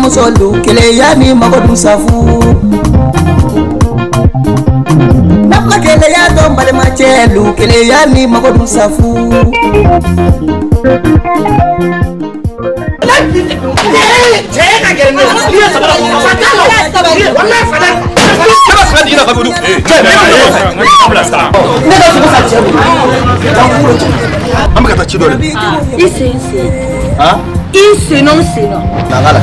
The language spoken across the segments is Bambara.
Balimamuso keleya ni mago dun safu. Nama keleya dɔn balimacɛ lu keleya ni mago dun safu. An bɛ ka taa ci dɔ de. I sen sen. I sen nɔ sen nɔ. Na n k'a lajɛ.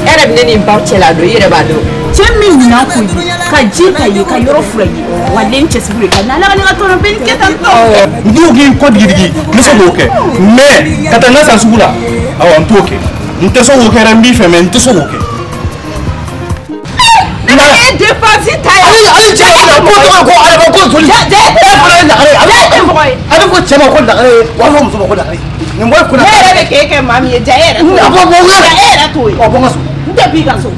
E yɛrɛ bɛ ne ni n baw cɛla don i yɛrɛ b'a dɔn. Cɛ min ɲinan ko ye ka ji ka ye ka yɔrɔ fura ye wa den cɛsiri ka n'ala ka ne ka tɔnɔ bɛ nin kɛ tan tɔ. N t'o k'i kɔ digidigi n bɛ se k'o kɛ mais ka taa n ka san sugu la awɔ n t'o kɛ n tɛ se k'o kɛ dɛ n b'i fɛ mais n tɛ se k'o kɛ. Ne ye dépense ta ye. Ale cɛ ma ko tɔgɔ ko ale ko joli. E fana ye lagare ye. A bɛ fɔ cɛ ma ko lagare ye wa a bɛ fɔ muso ma ko lagare ye. Nin bɔ kunna. Ne yɛrɛ bɛ k'e kɛ maa min ye ja e yɛrɛ t'o ye. A bɔ bɔ n ka. Ja e yɛrɛ t'o ye. Ɔ bɔ n ka so. N tɛ b'i ka so.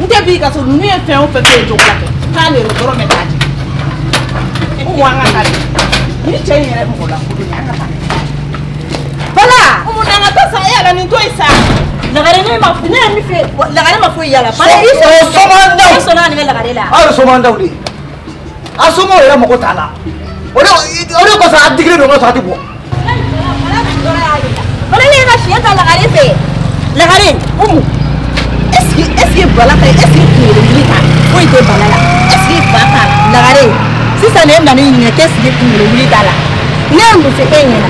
N tɛ b'i ka so ninnu ye fɛn o fɛn kɛ ye cogo la kɛ k'ale yɛrɛ dɔrɔn bɛ taa di. Umu an ka taa de. Ni cɛ in yɛrɛ mɔgɔ lankolon ye an ka taa. Bala. Umu n'an ka taa sa e yɛrɛ nin to yen sa. Lagare ne ma ne ye min fɛ lagare ma foyi yala. I sɔn daw. I sɔnna nin bɛ lagare la. Aw ye soman daw de ye. A somɔgɔw yɛrɛ mago t'a la. O de kosɔn a digilen don n ka sɔrɔ a tɛ bɔ. Bala ne ye ka siɲɛ ta lagare fɛ. Lagare Umu. Est-ce que Bala ta est-ce que kunkolo wuli t'a la foyi tɛ Bala la est-ce que fa t'a la lagare sisan ne nana i ɲininka qu'est-ce que kunkolo wuli t'a la ne ye mun fɔ e ɲɛna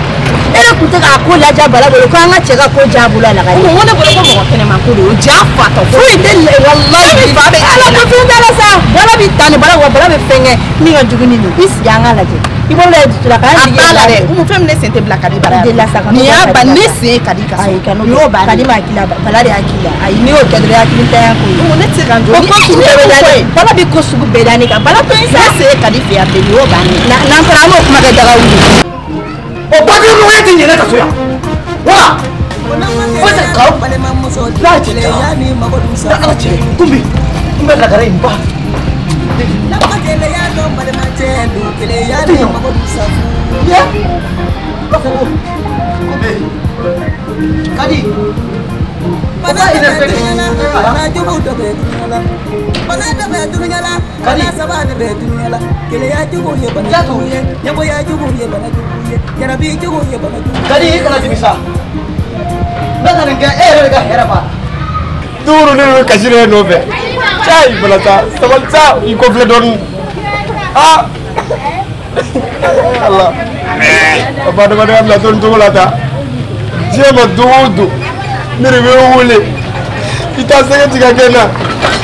e de tun tɛ k'a ko laja Bala bolo ko an ka cɛ ka ko ja bolo a lagare. Umu ne bolo ko mɔgɔ kɛnɛma ko de o ja fatɔ. Foyi tɛ walayi fa bɛ ala ko fɛn t'a la sa Bala bɛ tan de Bala wa Bala bɛ fɛn kɛ min ka jugu ni nin i sigi an k'a lajɛ i bolo la dusu la k'an A jigi t'a la dɛ Umu fɛn min ne sen tɛ bila ka di bara Delila sa ka nin y'a ba ne sen ka di ka so. Ayi kan'o Nin y'o bannen ka di ma k'i la Bala de y'a k'i la ayi n'i y'o kɛ dɔrɔn hakilitanya ko ye. Umu ne tɛ se ka n jɔ. O ko sugu bɛɛ bɛ da ne Bala bɛ ko sugu bɛɛ da ne kan Bala to yen sa. Ne sen ka di fɛ yan bilen nin y'o bannen. N'an taara an b'o kuma kɛ daga wuli. O papiye tɛ ɲɛ ne ka so yan. Wala. Fo tɛ kaw. N'a ti ja. Ni Ala cɛ Kunbi n bɛ lagare in ba. Ye. Kunbi. Kadi. Kadi. Kadi i kana dimi sa. N bɛ ka nin kɛ e yɛrɛ de ka hɛrɛ b'a la. Duuru ne bɛ kasi ne nɔfɛ. Cayi bala sa sabali sa i kɔfilɛ dɔɔni. Aa. Ala. A ba adamadenya bila to nin cogo la tan. Diɲɛ ma don o don ne de bɛ wele i t'a sɛgɛ tigɛ kɛ n na.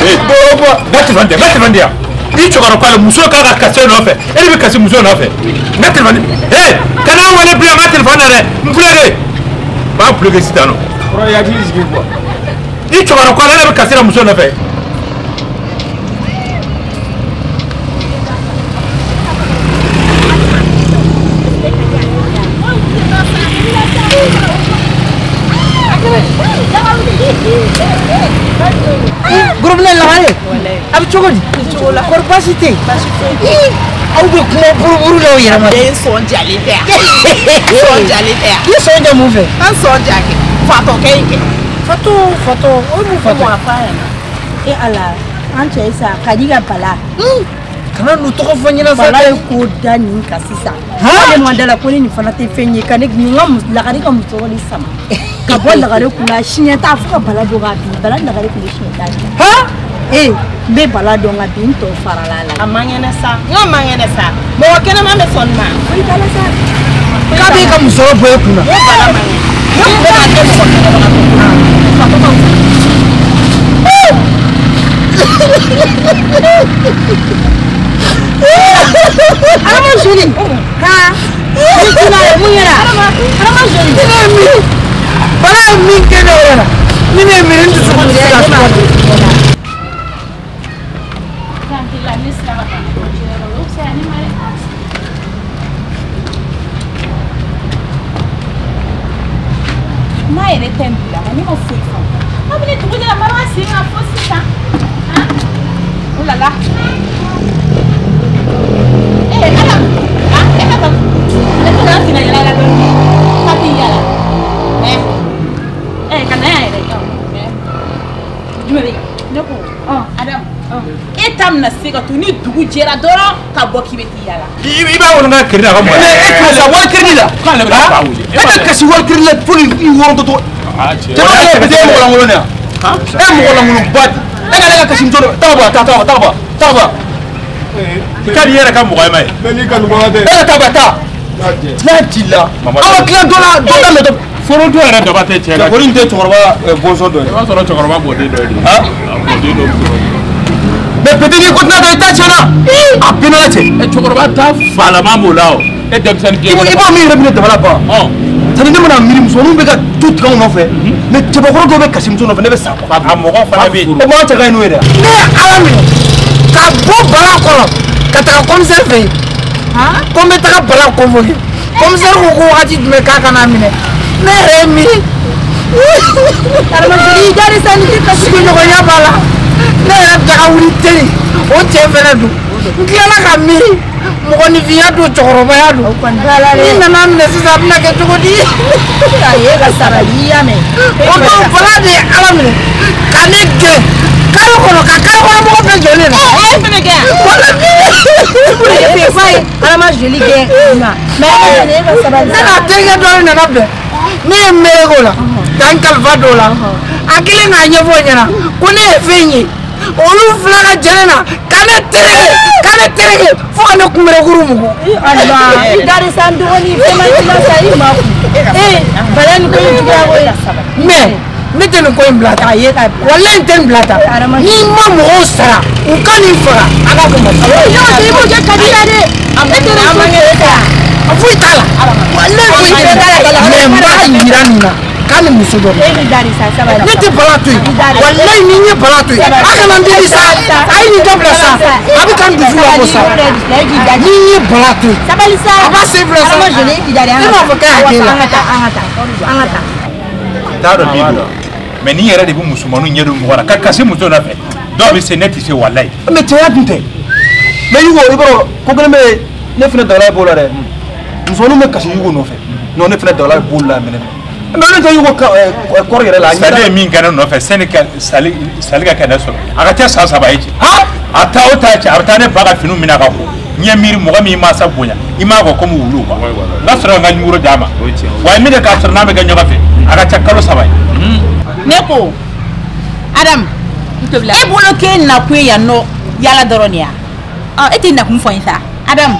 Dɔw bɔ. N ka telefɔni di yan n ka telefɔni di yan. I cɛkɔrɔba k'ale muso k'a ka kasi e nɔfɛ e de bɛ kasi muso nɔfɛ. N ka telefɔni ee kana n wele bilen n ka telefɔni na dɛ n filɛ de. N b'a bloqué sisan nɔ. Kɔrɔ i hakili jigin quoi. I cɛkɔrɔba k'ale de bɛ kasi la muso nɔfɛ. Gorobinɛ lagare a bɛ cogo di kɔri baasi tɛ yen aw bɛ kuma buruburu la o yɛrɛ ma. Ne ye sɔn jalen tɛ yan. Sɔn jalen tɛ yan. I ye sɔn ja mun fɛ. An sɔn ja kɛ fatɔkɛ in kɛ. Fatɔ fatɔ o ye mun fatɔ ye. A f'a ɲɛna. E Ala an cɛ sa Kadi ka Bala. Kana n'u tɔgɔ fɔ n ɲɛna sa. Bala ye ko da nin kan sisan. Ale ma da la ko ne nin fana tɛ fɛn ye ka ne nin ka lagare ka musɔrɔ de sama. Ka bɔ lagare kunna siɲɛ t'a fo ka Bala bɔ k'a bin Bala ni lagare tun bɛ siɲɛ t'a di. Ee n bɛ Bala dɔn ka bin n tɔ farala a la. A man kɛnɛ sa n ka man kɛnɛ sa mɔgɔ kɛnɛman bɛ sɔn nin ma. Foyi t'a la sa. K'a b'e ka musɔrɔ bɔ e kunna. N ko Bala man kɛnɛ. Ne tun bɛ k'a kɛ mɔgɔ kɛnɛbagatɔ kunna. Fatɔ ka wusa. Adama joli. Ha. Ni tuna ye mun yɛrɛ. Adama joli. Ne ye min Bala ye min kɛ ne yɛrɛ la ni ne ye min n dusukun tɛ se ka suma. N'a yɛrɛ tɛ n bila ne ma foyi faamu. Kabini dugu jɛra mara sen kan fo sisan. Oh là là. Eh ala ah e ka taa ne tɛna sen ka yala yala dɔɔni. Ka t'i yala. Eh eh ka na yan yɛrɛ. ka to ni dugu jɛra dɔrɔn ka bɔ k'i bɛ t'i yala. I b'a wolo n ka crédit la ka mɔgɔ. E karisa wari crédit la. K'ale bɛ taa wele. E ka kasi wari crédit la fo ni i wɔrɔntɔ tɔ. Cɛ e bɛ mɔgɔ lankolon de yan. E mɔgɔ lankolon ba de. E ka ne ka kasi muso dɔ taa bɔ taa taa taa bɔ taa bɔ. I ka di i yɛrɛ ka mɔgɔ ye ma ye. Bɛɛ n'i kanubaga tɛ. E ka taa bɔ taa. N'a t'i la. An ma tila dɔ la dɔ la mɛ. Foronto yɛrɛ daba tɛ cɛ la. Ko nin tɛ cɛkɔrɔba bɔnsɔn dɔ ye. I b'a sɔrɔ cɛkɔrɔba bɔden dɔ ye. Bɔden dɔ bɛ sɔrɔ. Mais petit ni ko tɛna dɔn i ta tiɲɛna. A bɛɛ n'Ala cɛ. Cɛkɔrɔba ta falama b'o la o. E denmisɛnnin den. I b'a min yɛrɛ bɛ ne dabala ban. C'est-à-dire ne mana miiri musomaninw bɛ ka tu tigɛ anw nɔfɛ. Mais cɛbakɔrɔ dɔw bɛ kasi muso nɔfɛ ne bɛ sa. A mɔgɔ fana bɛ yen. O m'an cɛ ka ɲi n'o ye dɛ. Ne ye Ala minɛ ka bɔ Bala kɔrɔ ka taga commissaire fɛ yen. Ko n bɛ taga Bala convoquer. Commissaire ko ko wagati jumɛn k'a ka n'a minɛ. Ne yɛrɛ ye miiri. Karamɔgɔ i jari sa ni kasi. Sigiɲɔgɔnya b'a la. Ne yɛrɛ daga wuli teli o cɛ fɛnɛ don. N tilala ka miiri mɔgɔninfinya don cɛkɔrɔbaya don. Ni nana minɛ sisan a bɛna kɛ cogo di? A ye ka sara i y'a mɛn. O don Bala de ye Ala minɛ ka ne gɛn kare kɔnɔ ka kare kɔnɔ mɔgɔ bɛɛ jɔ ne la. E fɛnɛ gɛn yan. Wala bi. Ala ma joli gɛn. Mais e ka sabali. Ne n'a terikɛ dɔ de nana bɛn. Ne ye miiri o la ka n kalifa don o la a kɛlen k'a ɲɛfɔ o ɲɛna ko ne ye fɛn ye olu fila ka jɛn ne na ka ne tereke ka ne tereke fo ka ne kunbɛrɛkuru mugu. I dari sa n dɔgɔnin fɛn ma k'i la sa i ma kun. Ee Bala nin ko in juguya koyi. Mais ne tɛ nin ko in bila tan walayi n tɛ nin bila tan n'i ma mɔgɔw sara u ka nin faga a ka kɛ mali. I b'o kɛ ka di la dɛ. Ne tɛ nin ko foyi t'a la walayi foyi t'a la mais n b'a yira nin na k'a ni muso dɔ ne tɛ Bala to yen walayi ni n ye Bala to yen a kana n deli sa a ye nin dabila sa a bɛ ka n dusu labɔ sa ni n ye Bala to yen a b'a sen filɛ sa ne m'a fɔ k'a y'a kɛ e la. N t'a dɔn min don mais nin yɛrɛ de bɛ musomaninw ɲɛ don mɔgɔ la ka kasi muso nɔfɛ dɔw bɛ se ne tɛ se walayi. Mais cɛya dun tɛ mais Yugo i b'a dɔn ko kelen bɛ yen ne fana dabala b'o la dɛ. Musomaninw bɛ kasi Yugo nɔfɛ non ne fana dabala b'o la minɛ mais ne tɛ Yugo kɔrɔ yɛrɛ la. Sali ye min kɛ ne nɔfɛ sani ka sali ka kɛ ne sɔrɔ a ka ca san 3 ye cɛ. A taa o taa cɛ a bɛ taa ne ba ka finiw minɛ ka ko n ye miiri mɔgɔ min mansa bonya i m'a fɔ komi wulu quoi n ka sɔrɔ n ka ɲuguro d'a ma wa ye min kɛ k'a sɔrɔ n'a bɛ kɛ ɲɔgɔn fɛ a ka ca kalo 3 ye. Ne ko Adamu e bolo k'e nakun ye yan nɔ yala dɔrɔn de ya. E tɛ nakun fɔ n ye sa Adamu.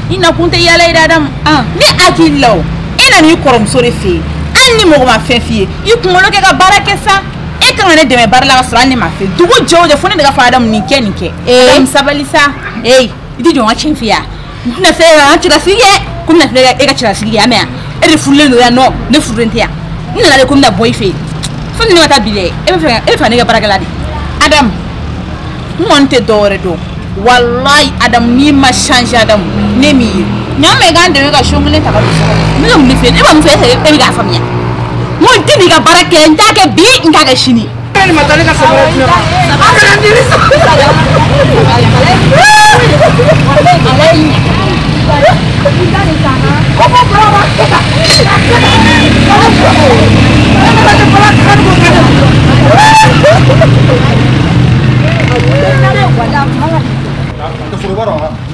I nakun tɛ yala ye dɛ Adamu. Ne hakili la o e nana i kɔrɔmuso de fɛ yen hali ni mɔgɔ ma fɛn f'i ye i kunkolo kɛ ka baara kɛ sa e kan ka ne dɛmɛ baara la ka sɔrɔ hali ne ma fɛ dugu jɛ o jɛ fo ne de ka fɔ Adamu nin kɛ nin kɛ. Adamu sabali sa ee i tɛ jɔ n ka tiɲɛ f'i ye n tɛna se ka cɛlasigi kɛ ko n bɛna se e ka cɛlasigi kɛ a mɛn yan e de furulen don yan nɔ ne furulen tɛ yan n nana de ko n bɛna bɔ i fɛ yen fo ni ne ma taa bi dɛ e bɛ fɛ ne ka baarakɛla de. Adamu n kɔni tɛ dɔwɛrɛ dɔn. Wallahi Adamu n'i ma changer Adamu ne m'i ye ɲa ma i k'an dɛmɛ ka so kelen ta ka don so kɔnɔ n bɛ ka mun de f'i ye ne b'a mun fɛ e bɛ k'a faamuya n ko n tɛ n'i ka baara kɛ n t'a kɛ bi n t'a kɛ sini. Ne ma taa ne ka samara di ne ma a kana n deli sa. Ko fɔ Bala b'a kɛ tan.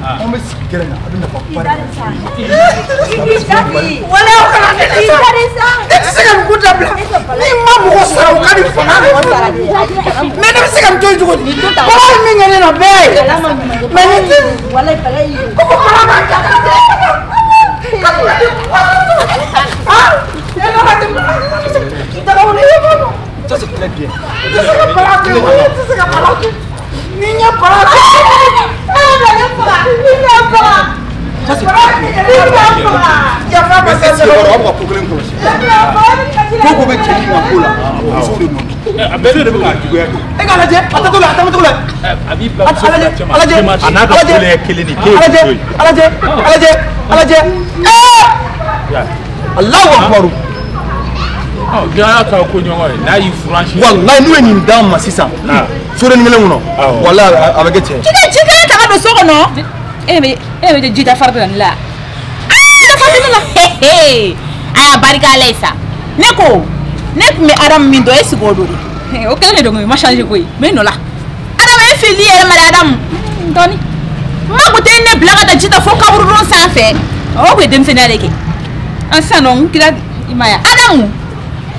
An bɛ sigi gɛrɛ na a bɛ nafa ba de Walayi o kana ne sa ne tɛ se ka nin ko dabila ni ma mɔgɔ sara o ka nin fanga mais ne bɛ se ka nin to yen cogo di Bala ye min kɛ ne la bɛɛ ye mais ne tɛ ko fo Bala b'a kɛ Ça c'est très bien. N tɛ se ka Bala to yen n tɛ se ka Bala to yen ni n ye Bala to yen. Ça c'est très bien. Mais est-ce que aw bɛ ka ko kelen kɔlɔsi? Ko ko bɛ cɛ nin ka ko la musow de nɔ don. A bɛɛ de bɛ k'a juguya kɛ. E k'a lajɛ a taatɔ la a taatɔ la. A b'i bila muso fila cɛ ma. A lajɛ a n'a ka ko ye kelen de k'e ye muso ye. A lajɛ a lajɛ a lajɛ ee Alahu akibaru. Diɲɛ ka ko ɲɔgɔn ye n'a y'i furansi. Walayi n'u ye nin d'an ma sisan. Soden kelen kɔnɔ walayi a bɛ kɛ cɛ ye. Ji kelen ta ka don so kɔnɔ. E bɛ ji da fari da ne la. Ji da fari da ne la. A y'a barika Ala ye sa. Ne ko ne tun bɛ Adamu min dɔn e sigi o don de. O kelen de don koyi, ma changer koyi. N bɛ nɔ la. Adamu e fili yɛrɛ ma dɛ Adamu. N dɔɔni. Ma ko tɛ ne bila ka taa ji ta fo kaburudon sanfɛ. O kun ye denmisɛnninya de kɛ. An sisan nɔ n kira i ma ye Adamu.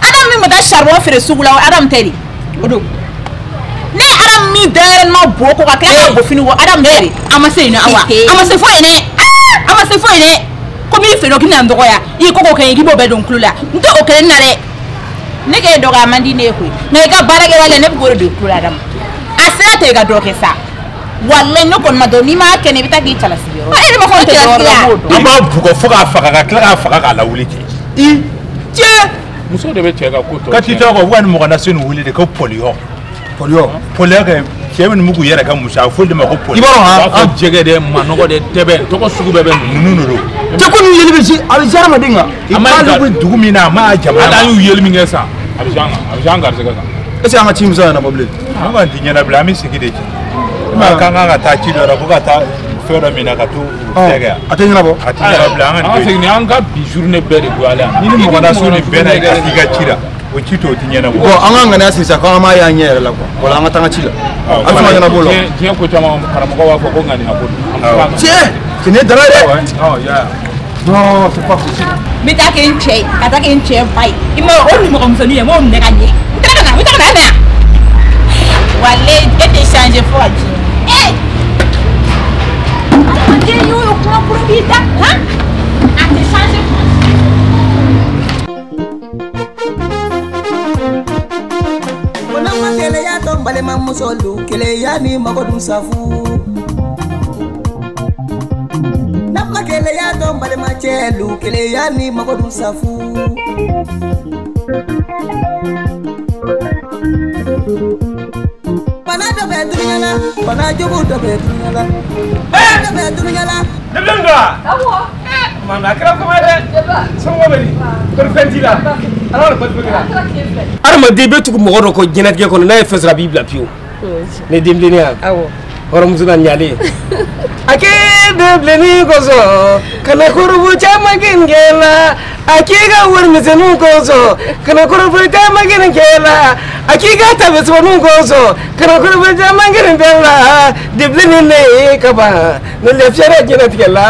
Adamu min ma taa charbon feere sugu la o Adamu tɛ de. O don. Ne ye Adamu min dayɛlɛma bo ko ka tila ka bo fini ko Adamu tɛ de. A ma se yen nɔ awa. A ma se fo yen dɛ. A ma se fo yen dɛ. Komi i feere k'i bɛna n dɔgɔya. I ye ko ko kɛ n ye k'i b'o bɛɛ don n tulo la. N tɛ o kelen na dɛ. Ne k'e dɔgɔya man di ne ye koyi. Nka i ka baarakɛwale ne bɛ k'o de don i tulo la Adamu. A sera tɛ i ka dɔ kɛ sa. Walayi ne kɔni ma dɔn n'i m'a kɛ ne i bɛ taa k'i cɛlasigi yɔrɔ. E de ma fɔ n tɛ dɔwɛrɛ la n b'o dɔn. An b'a bugɔ fo k'a faga ka tila k'a faga k'a lawuli ten. I cɛ. Muso de bɛ cɛ ka ko tɔ. Ka t'i tɔgɔ kɔ u ka nin mɔgɔ nasugu nin wele de ko pɔliyɔ. Pɔliyɔ. Pɔliyɔ kɛ cɛ minnu bɛ k'u yɛrɛ kɛ muso ye a bɛ f'olu de ma ko pɔliyɔ. I b'a dɔn han. U b'a fɔ jɛgɛ dɛ manɔgɔ dɛ tɛbɛ tɔgɔ sugu bɛɛ bɛ ninnu de don. Cɛ ko ninnu yeli bɛ se a bɛ se hadamaden kan. K'ale bɛ dugu min na a ma jama. Hali an y'u yeli min kɛ sisan a bɛ se an kan a bɛ se an garisɛgɛ kan. Est ce que an ka ci musa ɲɛnabɔ bilen. An kɔni tɛ ɲɛnabila an bɛ sigi de ci. I ma k'an kan ka taa ci dɔ la ko ka taa fɛn dɔ minɛ ka t'o fɛn kɛ. A tɛ ɲɛnabɔ. A tɛ ɲɛnabila an ka nin to yen. An segin an ka bi journée bɛɛ de goyalen yan. Ni ni mɔgɔ nasugu nin bɛɛ na i ka ci la o ci to o tɛ ɲɛnabɔ. Bon an ka ŋaniya siri sa k'an m'a y'an ɲɛ yɛrɛ la quoi. Wala an ka taa an ka ci la. An bɛ sɔn ka ɲɛnabɔ o la. Diɲɛ ko caman karamɔgɔ b'a fɔ ko ŋaniya ko don. Tiɲɛ nin ye dara ye dɛ. Non c'est pas possible. N bɛ taa kɛ n cɛ ye ka taa kɛ n cɛ ba ye. I ma o nimɔgɔmusonin ye n b'o minɛ ka ɲɛ. N taara ka na n bɛ taa ka na yan. Walayi e tɛ changer fo ka diɲɛ. Ee adamaden y'o ye kuma kura b'i da han a tɛ changer. Ko n'an ma keleya to n balimamusolu keleya ni mago dun safu. N'an ma keleya to n balimacɛlu keleya ni mago dun safu. Bana dɔ bɛ dunuya la, bana jugu dɔ bɛ dunuya la. Bana dɔ bɛ dunuya la. Denmisɛnnin dɔ wa? Awɔ. Mama a kɛra koma ye dɛ. Somɔgɔw bɛ di? Kɔri fɛn t'i la? Ala ka basi foyi k'i la. Adamaden i bɛ tugu mɔgɔ dɔ kɔ diɲɛlatigɛ kɔnɔ n'a ye fɛn sɔrɔ a b'i bila pewu. Ne denbilennin ya. Awɔ. Hɔrɔnmuso la ɲalen. A k'e denbilennin kosɔn ka na kɔrɔbɔ caman kɛ nin kɛ la. A k'i ka warimisɛnninw kosɔn ka na kɔrɔbɔ caman kɛ nin kɛ la. A k'i ka taabesɔninw kosɔn ka na kɔrɔbɔ caman kɛ nin kɛ la. Denbilennin ne ye ka ban ne lafiyara diɲɛlatigɛ la.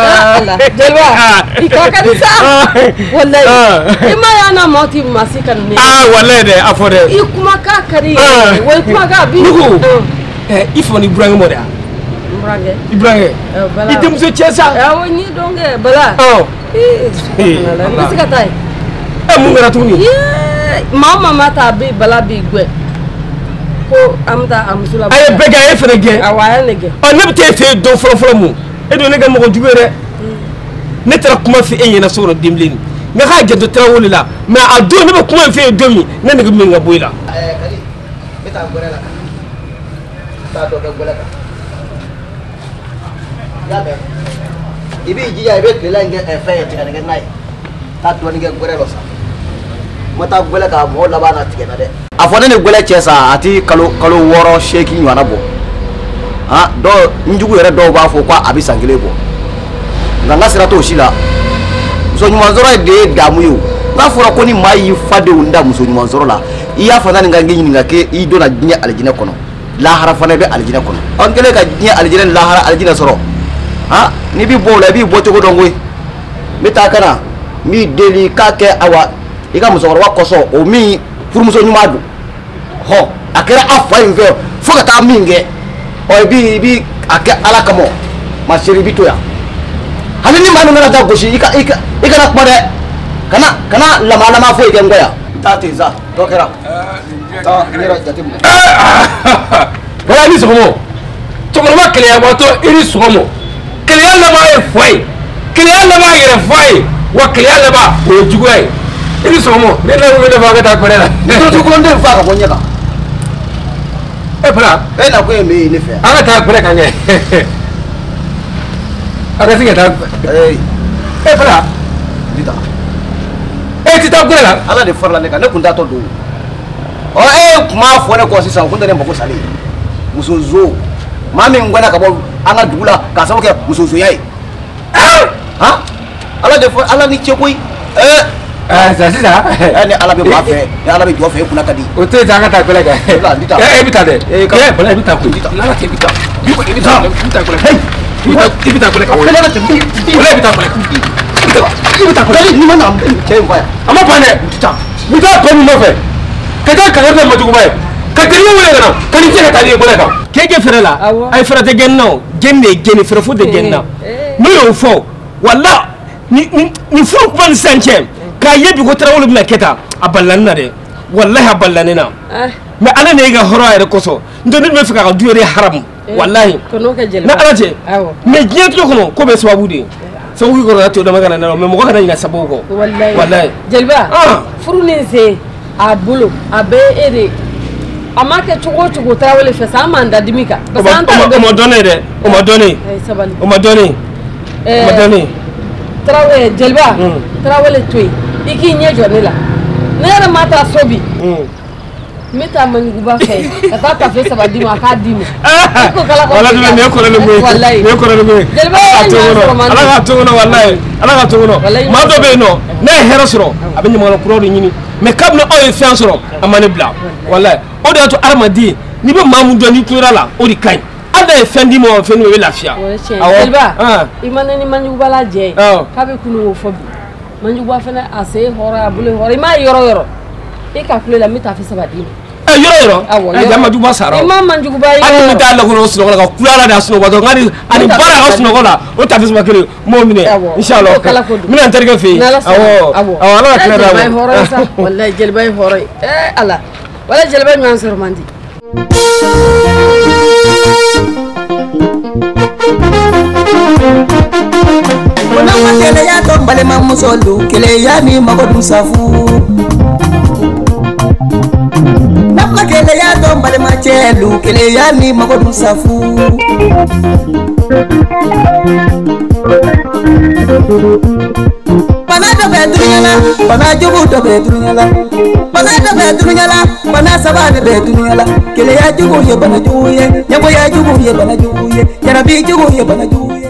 Jeliba i ka ka di sa. Walayi i ma y'an na maaw ti maa si kanu ne. Aa walayi dɛ a fɔ dɛ. I kumakan ka di yɛrɛ wa i kumakan bi. Nugu i fa ni burankɛ mɔ de wa. N burankɛ. I burankɛ. I denmuso cɛ sa. Awɔ n y'i dɔn kɛ Bala. N bɛ se ka taa yen. Ɛ mun kɛra tuguni. Maa o maa ma taa bi Bala b'i gɛn ko an bɛ taa a muso la. A ye bɛɛ gɛn a ye fɛnɛ gɛn. Awɔ a ye ne gɛn. Ɔ ne bɛ taa e fɛ yen don fɔlɔ fɔlɔ mun e dun ne kɛ mɔgɔ jugu ye dɛ. Ne taara kuma fɛ e ɲɛna so kɔnɔ denbilennin n ka k'a janto tarawele la mais a don ne bɛ kuma in fɛ yen don min ne nege min ka bɔ i la. Kadi n bɛ taa gɛrɛ la n taa dɔ kɛ gɛrɛ kan. I y'a mɛn i b'i jija i bɛ tilela in kɛ fɛn ye tigɛdɛgɛ na ye taa dɔɔnin kɛ gɛrɛ la sa n ma taa gɛlɛ ka mɔgɔ laban na tigɛ na dɛ. A fɔ ne ni gɛlɛ cɛ sa a ti kalo 6 8 ɲɔgɔnna bɔ han dɔw n jugu yɛrɛ dɔw b'a fɔ ko a bɛ san 1 bɔ nka n ka sira t'o si la muso ɲuman sɔrɔ de ye damu ye o n'a fɔra ko ni maa y'i fadenw da muso ɲuman sɔrɔ la i y'a fɔ n'a ni ka k'i ɲininka k'i donna diɲɛ alijinɛ kɔnɔ lahara fana i bɛ alijinɛ kɔnɔ ɔ n kɛlen ka diɲɛ alijinɛ ni lahara alijinɛ sɔrɔ han n'i b'i bɔ o la i b'i bɔ cogo dɔn koyi n bɛ taa ka na n b'i deli k'a kɛ awa i ka musokɔrɔba kɔsɔn o min furumuso ɲuman don hɔ a kɛra a fa in fɛ fo ka taa min kɛ ɔ i bi a kɛ ala kama ma chérie i bi to yan hali ni maa min kana taa gosi i kana kuma dɛ kana lama foyi kɛ n kɔ yan taa ten sa dɔ kɛra taa n yɛrɛ jateminɛ. Bala i ni sɔgɔma cɛkɔrɔba keleyabatɔ i ni sɔgɔma keleya laban ye fa ye keleya laban yɛrɛ fa ye wa keleya laban o ye juguya ye i ni sɔgɔma ne na wele fa ka taa kɔrɛ la. Ni tulo fa ka bɔ ɲɛ kan. E Bala. E na ko ye min ye ne fɛ yan. An ka taa kɔrɛ kan kɛ. A ka se ka taa. E Bala. N tɛ taa. E ti taa kɔrɛ la. Ala de farala ne kan ne kun t'a tɔ don. Ɔ e kun m'a fɔ ne kɔ sisan o kun tɛ ne mako salen ye. Muso zo maa min gɛnna ka bɔ an ka dugu la k'a sababu kɛ musozoya ye. Han ala de fɔ ala ni ce koyi. Sisan sisan. Ni ala bɛ maa fɛ ni ala bɛ jɔ fɛ e kunna ka di. O tɛ yen an ka taa kɔlɛ kɛ. E bɛ taa E bɛ taa dɛ. E Bala i bɛ taa koyi. N'ala cɛ i bɛ taa. I bɛ taa gɛlɛ. I bɛ taa gɛlɛ kan. I bɛ taa gɛlɛ. I bɛ taa gɛlɛ. Ni ma na cɛ in fɔ yan. A ma ban dɛ. N bɛ taa bɛn nin nɔfɛ. Ka taa kangari da Majuguba ye. Ka teliya wele ka na. Ka n'i cɛ ka taa n'i ye gɛlɛ kan. K'e kɛ fɛrɛ la. Ayi fɛrɛ tɛ gɛnni na o. Gɛnni de ye gɛnni fɛrɛ foyi tɛ gɛnni na. N'o y'o fɔ wala ni furu kuma ni sisan cɛ k'a ye bi ko Tarawele bɛna kɛ tan a balila ne na dɛ. Walahi a balila ne na. Mais ala ne ka hɔrɔnya yɛrɛ kosɔn n tɛ ne tun bɛ fɛ k'a ka du yɛrɛ haramu walahi ni ala cɛ mais diɲɛ tile kɔnɔ ko bɛ sababu de ye sababu kɔrɔ to dama kana na mais mɔgɔ kana ɲinɛ sababu kɔ walahi. Jeliba furu ni sen a bolo a bɛ e de a ma kɛ cogo o cogo Tarawele fɛ sa an m'an da dimi kan. O ma dɔn ne dɛ o ma dɔn ne o ma dɔn ne o ma dɔn ne. Tarawele Jeliba Tarawele to yen i k'i ɲɛ jɔ ne la ne yɛrɛ ma taa so bi. N bɛ taa Maɲuguba fɛ ka taa tafe 3 d'i ma a k'a d'i ma. I ko kala ko walahi nin ye kɔrɔlen ko ye nin ye kɔrɔlen ko ye. Jeliba ye ɲɔgɔn sɔrɔ man di. Ala k'a to n kɔnɔ walahi ala k'a to n kɔnɔ. Maa dɔ bɛ yen nɔ n'a ye hɛrɛ sɔrɔ a bɛ ɲamakala kuraw de ɲini mais kabini aw ye fɛn sɔrɔ a ma ne bila walahi o de y'a to hadamaden n'i bɛ maa min dɔn n'i tulola la o de ka ɲi hali n'a ye fɛn d'i ma o fɛn d'i ma i bɛ lafiya. O ye tiɲɛ ye Jeliba i ma ne ni Maɲuguba la jɛ ye k'a bɛ kununko fɔ bi Maɲuguba fana a sen ye hɔrɔn a bolo ye hɔrɔn i m'a ye yɔrɔ o yɔrɔ e ka kulo la n bɛ tafe 3 d'i ma. Yɔrɔ yɔrɔ ɛ ja Majuguba sara i ma Majuguba ye hali ni taa lakɔnɔ sunɔgɔ la ka kula la de a sunɔgɔ dɔrɔn hali ani baara ka sunɔgɔ la o tafe 3 kelen n b'o minɛ inshallah n bɛna n terikɛ fɛ yen awɔ awɔ ala ka tile d'a ma. Jeliba ye hɔrɔn ye sa walahi jeliba ye hɔrɔn ye ee ala walahi jeliba ɲɔgɔn sɔrɔ man di. N'a ma keleya dɔn balimamusolu keleya ni mago dun safu. N'a ma keleya dɔn balimacɛlu keleya ni mago dun safu. Bana dɔ bɛ dunuya la, bana jugu dɔ bɛ dunuya la. Bana dɔ bɛ dunuya la, bana 3 de bɛ dunuya la. Keleya jugu ye bana jugu ye, ɲɛgoya jugu ye bana jugu ye, jarabi jugu ye bana jugu ye.